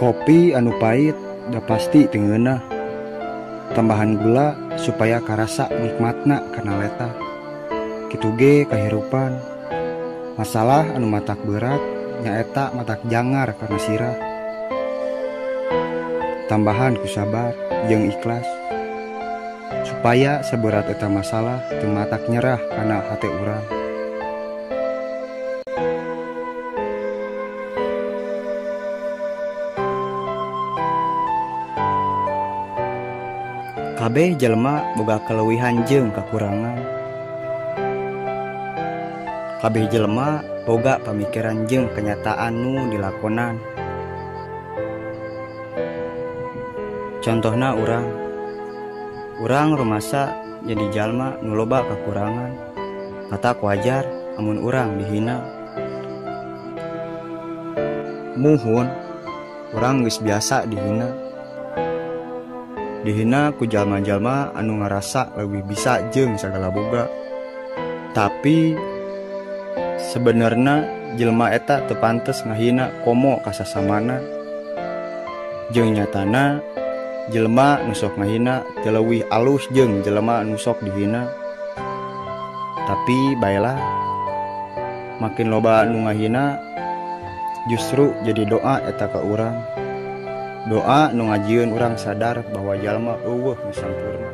Kopi anu pahit da pasti teu ngeunah. Tambahan gula supaya karasa nikmatna kana letah. Kitu ge kahirupan. Masalah anu matak berat nyaeta matak jangar kana sirah. Tambahan ku sabar jeung ikhlas supaya seberat eta masalah teu matak nyerah kana hate urang. Kabeh jelema boga kaleuwihan jeung kakurangan. Kabeh jelema boga pamikiran jeung kenyataan nu dilakonan. Contohna urang. Urang rumasa jadi jalma nu loba kakurangan. Matak wajar amun urang dihina. Muhun urang geus biasa dihina. Dihina ku jalma-jalma anu ngarasa leuwih bisa jeung sagala boga. Tapi sebenarna jelema eta teu pantes ngahina komo ka sasamana. Jeung nyatana jelema nu sok ngahina teu leuwih alus jeung jelema nu sok dihina. Tapi baelah, makin loba nu ngahina justru jadi doa eta ka urang. Doa nu ngajieun urang sadar bahwa jalma eueuh nu sampurna.